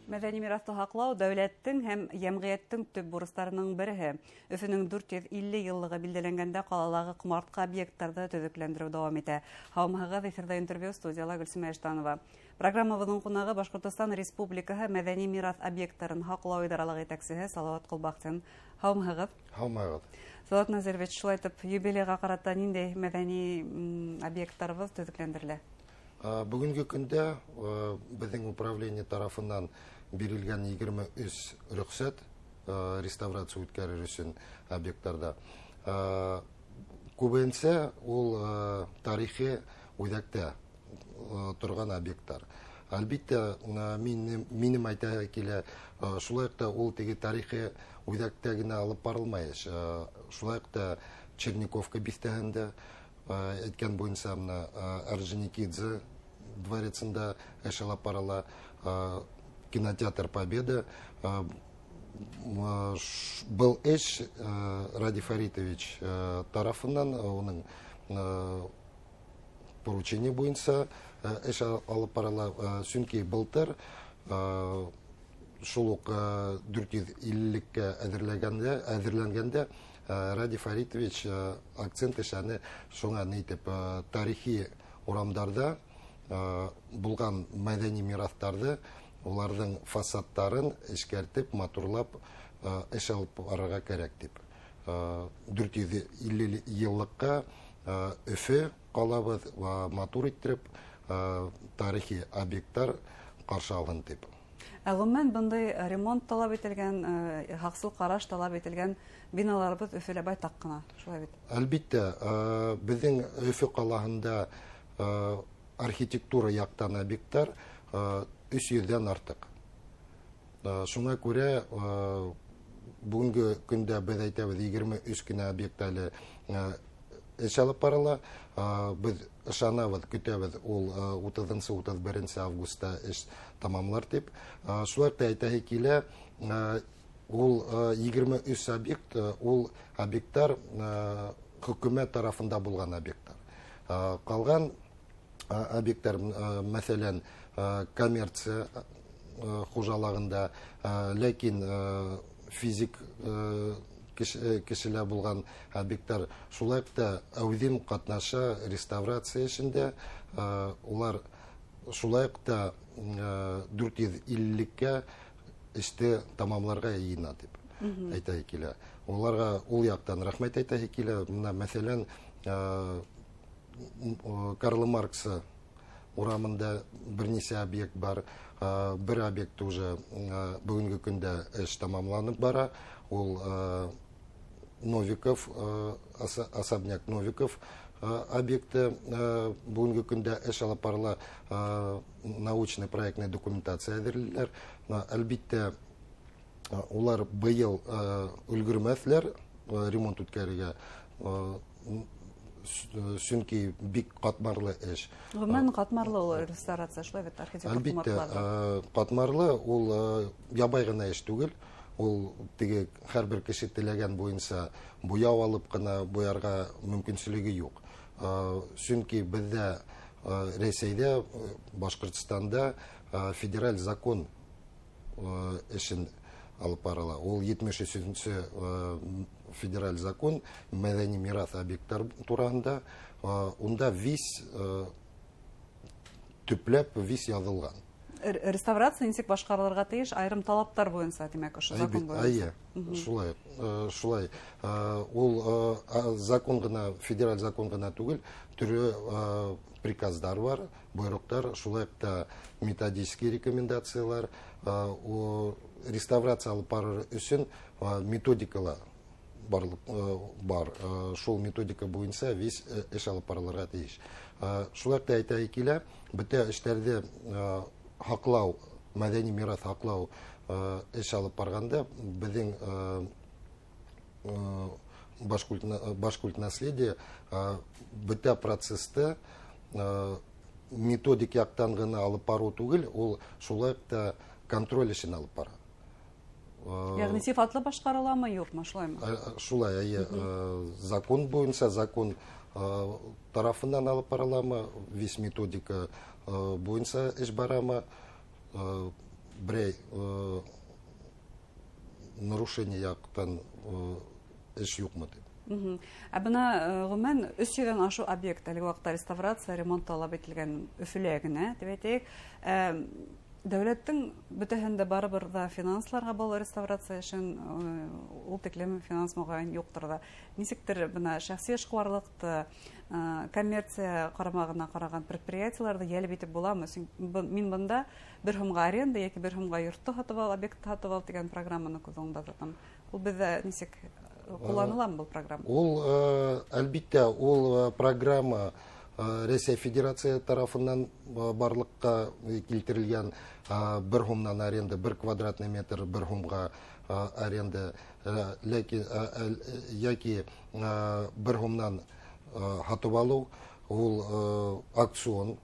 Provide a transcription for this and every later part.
Мәҙәни мираҫты һаҡлау дәүләттең һәм йәмғиәттең төп бурыстарының береһе. Өфөнөң 450 йыллығы билдәләнгәндә ҡалалағы ҡомартҡы объекттарҙы төҙөкләндереү дауам итә. Һаумыһығыҙ, эфирҙа интервью, студияла Гөлсимә Иштанова. Программабыҙҙың ҡунағы Башҡортостан Республикаһы мәҙәни мираҫ объекттарын һаҡлау идаралығы етәксеһе Салауат Ҡолбаҡтин. Һаумыһығыҙ. Һаумыһығыҙ. Салауат Назирович, шулай итеп, юбилейға ҡарата ниндәй мәҙәни объекттарыбыҙ төҙөкләндерелә? Бөгөнгө көндә беҙҙең управление тарафынан бирелгән 23 рөхсәт реставрация үткәрер өсөн объекттарҙа. Күбенсә ул тарихи үҙәктә торған объекттар. Әлбиттә, минем әйтә килә, шулай уҡ та ул теге тарихи үҙәктә генә алып барылмай эш. Шулай уҡ та Черниковка биҫтәһендә, әйткән буйынса, мына Орджоникидзе дворецында эш алып барыла, кинотеатр Победа. Был эш Радий Фаритович тарафынан, уның поручение буйынса эш алып барыла. Сөнки былтыр шул уҡ 450-леккә әҙерләнгәндә Радий Фаритович акцент эшләне шуңа нитеп тарихи урамдарҙа булған мәҙәни мираҫтарҙы, уларҙың фасадтарын эшкәртеп, матурлап эш алып барырға кәрәк тип. 450 йыллыҡҡа Өфө ҡалабыҙ матур иттереп тарихи объекттар ҡаршы алһын тип. Ә ғөмүмән бындай ремонт талап ителгән, һаҡсыл ҡараш талап ителгән биналарыбыҙ Өфөлә байтаҡ ҡына, шулай бит? Әлбиттә, беҙҙең Өфө ҡалаһында архитектура яҡтан объекттар 300-дән артыҡ. Шуңа күрә бөгөнгө көндә беҙ әйтәбеҙ, 23 кенә объект әле эш алып барыла. Беҙ ышанабыҙ, көтәбеҙ, ул 30-31 августа эш тамамлар тип. Шулай уҡ та әйтәһе килә, ул 23 объект, ул объекттар хөкүмәт тарафында булған объекттар. Ҡалған объекттар, мәҫәлән, коммерция хужалығында, ләкин физик кешеләр булған объекттар шулай уҡ та әүҙем ҡатнаша реставрация эшендә. Улар шулай уҡ та 450-леккә эште тамамларға йыйына тип әйтәһе килә. Уларға ул яҡтан рәхмәт әйтәһе килә. Мына, мәҫәлән, Карла Маркса урамында бер нисә объект бар. Бер объект уже бөгөнгө көндә эш тамамланып бара. Ул Новиков, особняк Новиков объекты бөгөнгө көндә эш алып барыла, научный проектная документация әҙерлиләр. Әлбиттә, улар быйыл өлгөрмәҫләр ремонт үткәрергә, сөнки бик ҡатмарлы эш. Ғөмүмән ҡатмарлы ул реставрация, шулай бит, архитектур Әлбиттә, ҡатмарлы, ул ябай ғына эш түгел. Ул теге һәр бер кеше теләгән буйынса буяу алып ҡына буярға мөмкинселеге юҡ. Сөнки беҙҙә Рәсәйҙә, Башҡортостанда федераль закон эшен алып барыла. Ул 73-нсө федераль закон мәҙәни мираҫ объекттар тураһында. Унда вис төпләп вис яҙылған. Реставрация нисек башҡарылырға тейеш, айырым талаптар буйынса, тимәк, ошо закон буйынса. Эйе, шулай, шулай. Ул закон ғына, федераль закон ғына түгел, төрлө приказдар бар, бойороҡтар, шулай уҡ та методический рекомендациялар. Реставрация алып барыр өсөн методикалар бар. Шул методика буйынса весь эш алып барылырға тейеш. Шулай уҡ та әйтәһе килә, бөтә эштәрҙе һаҡлау, мәҙәни мираҫ һаҡлау эш алып барғанда беҙҙең башкульт наследие бөтә процесты методик яҡтан ғына алып барыу түгел, ул шулай уҡ та контроль эшен алып бара. Йәғни сифатлы башҡарыламы, юҡмы, шулаймы? Шулай, эйе. Закон буйынса, закон тарафынан алып барыламы, весь методика буйынса эш барамы, Берәй нарушение яҡтан эш юҡмы тип. Ә бына ғөмүмән 300-ҙән ашыу объект әлеге ваҡытта реставрация, ремонт талап ителгән Өфөлә генә, тип әйтәйек. Дәүләттең бөтәһен дә барыбер ҙа финансларға был реставрация эшен ул тиклем финанс моғайын юҡтыр ҙа. Нисектер бына шәхси эшҡыуарлыҡты, коммерция ҡарамағына ҡараған предприятиеларҙы йәлеп итеп буламы? Мин бында 1 һумға аренда йәки 1 һумға йортто һатып ал, объектты һатып ал тигән программаны күҙ уңында тотам. Ул беҙҙә нисек ҡулланыламы был программа? Ул, әлбиттә, ул программа Рәсәй Федерация тарафынан барлыҡҡа килтерелгән 1 һумнан аренда, 1 квадратный метр 1 һумға аренда, ләкин яки 1 һумнан һатып алыу, ул аукцион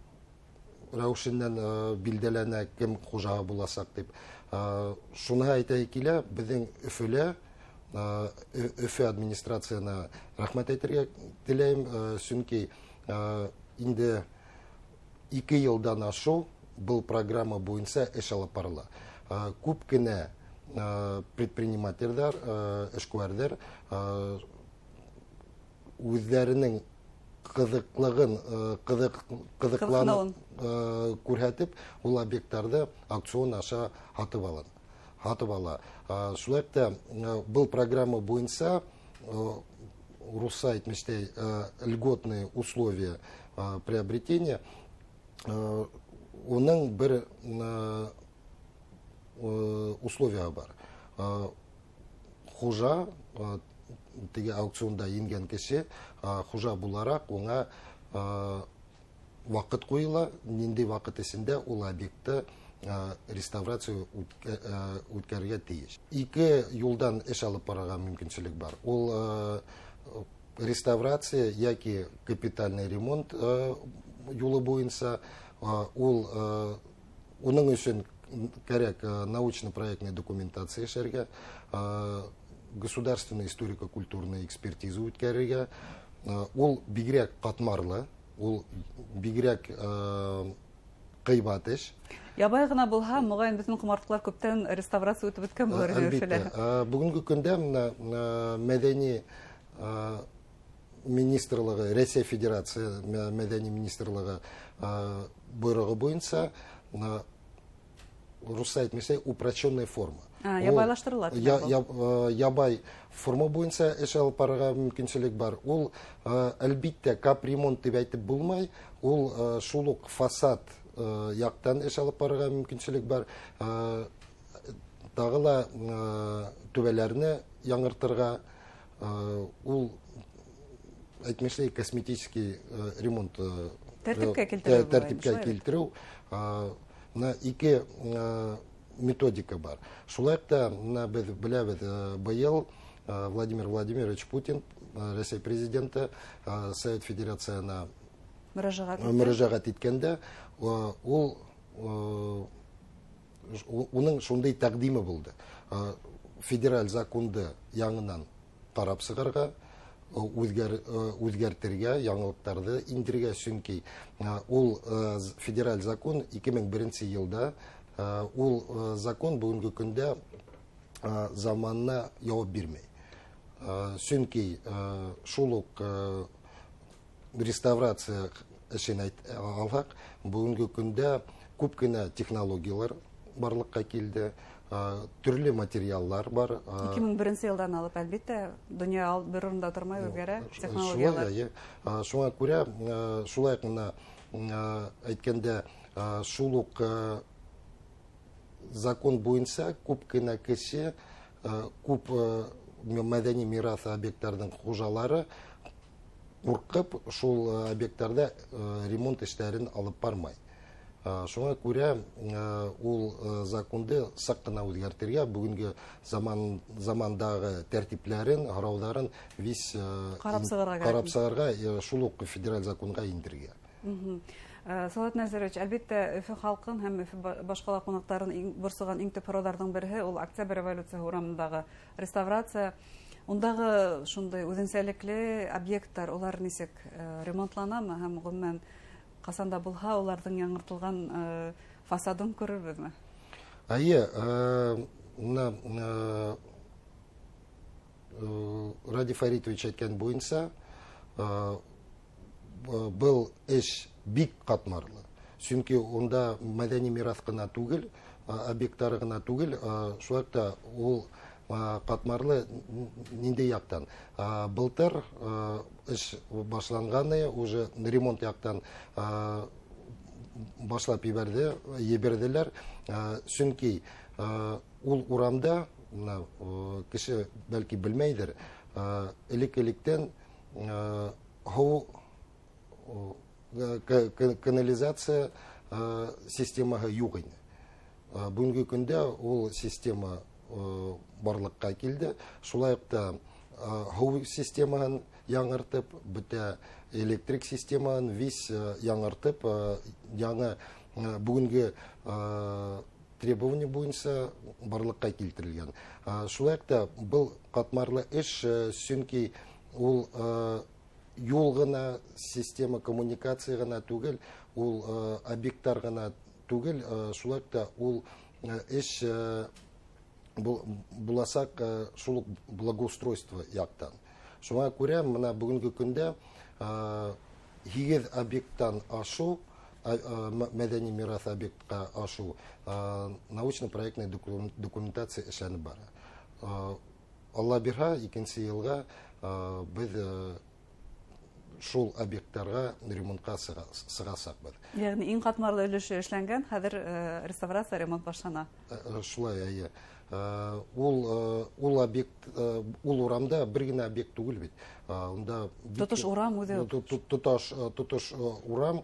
рәүешенән билдәләнә, кем хужаһы буласаҡ тип. Шуны әйтә килә, беҙҙең Өфөлә, Өфө администрацияһына рәхмәт әйтергә теләйем, сөнки инде 2 йылдан ашыу был программа буйынса эш алып барыла. Күп кенә предпринимателдәр, эшҡыуарҙар үҙҙәренең ҡыҙыҡланыуын күрһәтеп, ул объекттарҙы аукцион аша һатып ала. Һатып ала. Шулай уҡ та был программа буйынса, русса әйтмештәй, льготные условия приобретения, уның бер условия бар. Хужа, теге аукционда еңгән кеше, хужа булараҡ уңа ваҡыт ҡуйыла, ниндәй ваҡыт эсендә ул объектты реставрация үткәрергә тейеш. 2 юлдан эш алып барырға мөмкинселек бар. Ул реставрация яки капитальный ремонт юлы буйынса, ул уның өсөн кәрәк научно-проектный документация эшләргә, государственный историко-культурный экспертиза үткәрергә. Ул бигерәк ҡатмарлы, ул бигерәк ҡыйбат эш. Ябай ғына булһа, моғайын бөтөн ҡомартҡылар күптән реставрация үтеп бөткән булыр ине Әлбиттә. Өфөлә. Бөгөнгө көндә бына мәҙәни министрлығы, Рәсәй Федерация мәҙәни министрлығы бойороғо буйынса, русса әйтмешәй, упрощенная форма. Ябайлаштырыла, тимәк, был. Ябай форма буйынса эш алып барырға мөмкинселек бар. Ул, әлбиттә, капремонт тип әйтеп булмай, ул шул уҡ фасад яҡтан эш алып барырға мөмкинселек бар. Тағы ла түбәләрне яңыртырға, ул әйтмешләй косметический ремонт, Тәртипкә килтереү тәртипкә була инде, шулай бит? килтереү. Бына 2 методика бар. Шулай уҡ та бына беҙ беләбеҙ, быйыл Владимир Владимирович Путин, Рәсәй президенты, Совет Федерацияһына Мөрәжәғәт итте. мөрәжәғәт иткәндә, ул, уның шундай тәҡдиме булды. Федераль законды яңынан ҡарап сығырға, үҙгәртергә, яңылыҡтарҙы индерергә, сөнки ул федераль закон ике мең беренсе йылда, ул закон бөгөнгө көндә заманына яуап бирмәй. Сөнки шул уҡ реставрация эшен алһаҡ, бөгөнгө көндә күп кенә технологиялар барлыҡҡа килде, төрлө материаллар бар. Ике мең беренсе йылдан алып, әлбиттә, донъя бер урында тормай, үҙгәрә технологиялар. Шулай, шуңа күрә, шулай уҡ бына, әйткәндә, шул уҡ закон буйынса күп кенә кеше, күп мәҙәни мираҫ объекттарының хужалары ҡурҡып шул объекттарҙа ремонт эштәрен алып бармай. Шуңа күрә, ул законды саҡ ҡына үҙгәртергә, бөгөнгө замандағы тәртипләрен, һорауҙарын вис Ҡарап сығырға кәрәк. ҡарап сығырға, шул уҡ федераль законға индерергә. Салават Нәзирович, әлбиттә, Өфө халҡын һәм Өфө башҡала ҡунаҡтарын борсоған иң төп һорауҙарҙың береһе ул Октябрь революцияһы урамындағы реставрация. Ундағы шундай үҙенсәлекле объекттар, улар нисек ремонтланамы һәм ғөмүмән ҡасан да булһа уларҙың яңыртылған фасадын күрербеҙме? Әйе, мына Радий Фаритович әйткән буйынса, был эш бик ҡатмарлы. Сөнки унда мәҙәни мираҫ ҡына түгел, объекттары ғына түгел, шулай та ул ҡатмарлы ниндәй яҡтан. Былтыр эш башланғаны, уже ремонт яҡтан башлап ебәрҙеләр. Сөнки ул урамда, мына, кеше бәлки белмәйҙер, элек-электән һыу канализация системаһы юҡ ине. Бөгөнгө көндә ул система барлыҡҡа килде. Шулай уҡ та һыу системаһын яңыртып, бөтә электрик системаһын весь яңыртып, яңы бөгөнгө требование буйынса барлыҡҡа килтерелгән. Шулай уҡ та был ҡатмарлы эш, сөнки ул юл ғына, система коммуникация ғына түгел, ул объекттар ғына түгел, шулай уҡ та ул эш буласаҡ шул уҡ благоустройство яҡтан. Шуңа күрә мына бөгөнгө көндә 8 объекттан ашу, мәҙәни мираҫ объектҡа ашу, научно-проектная документация эшләнеп бара. Алла бирһә, икенсе йылға беҙ шул объекттарға ремонтҡа сығасаҡбыҙ. Йәғни иң ҡатмарлы өлөшө эшләнгән, хәҙер реставрация, ремонт башлана. Шулай, әйе. Ул объект, ул урамда бер генә объект түгел бит. Унда бик Тотош урам үҙе. Тотош урам,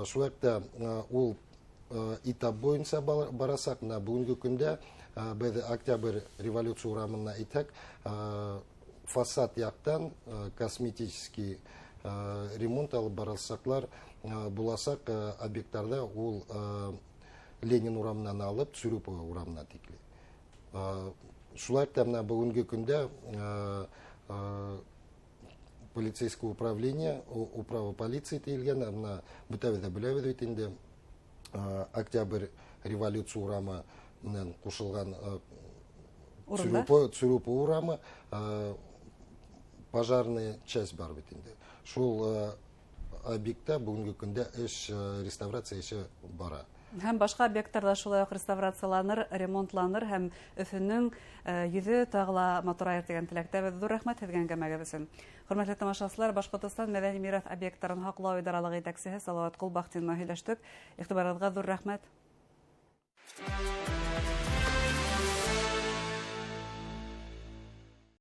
шулай та ул этап буйынса барасаҡ. Мына бөгөнгө көндә беҙ Октябрь революция урамына әйтһәк, фасад яҡтан косметический ремонт алып барасаҡлар, буласаҡ объекттарҙа ул Ленин урамынан алып Цюрупова урамына тикле. Шулай та мына бөгөнгө көндә полицейское управление, управа полиции тейелгән, мына бөтәбеҙ ҙә беләбеҙ бит инде, Октябрь революция урамы менән ҡушылған, Урында? Цюрупа урамы, пожарная часть бар бит инде. Шул объектта бөгөнгө көндә эш, реставрация эше бара. Һәм башҡа объекттар ҙа шулай уҡ реставрацияланыр, ремонтланыр һәм Өфөнөң йөҙө тағы ла матурайыр тигән теләктәбеҙ. Ҙур рәхмәт һеҙгә әңгәмәгеҙ өсөн. Хөрмәтле тамашасылар, Башҡортостан мәҙәни мираҫ объекттарын һаҡлау идаралығы етәксеһе Салауат Ҡолбахтин менән һөйләштек. Иғтибарығыҙға ҙур рәхмәт.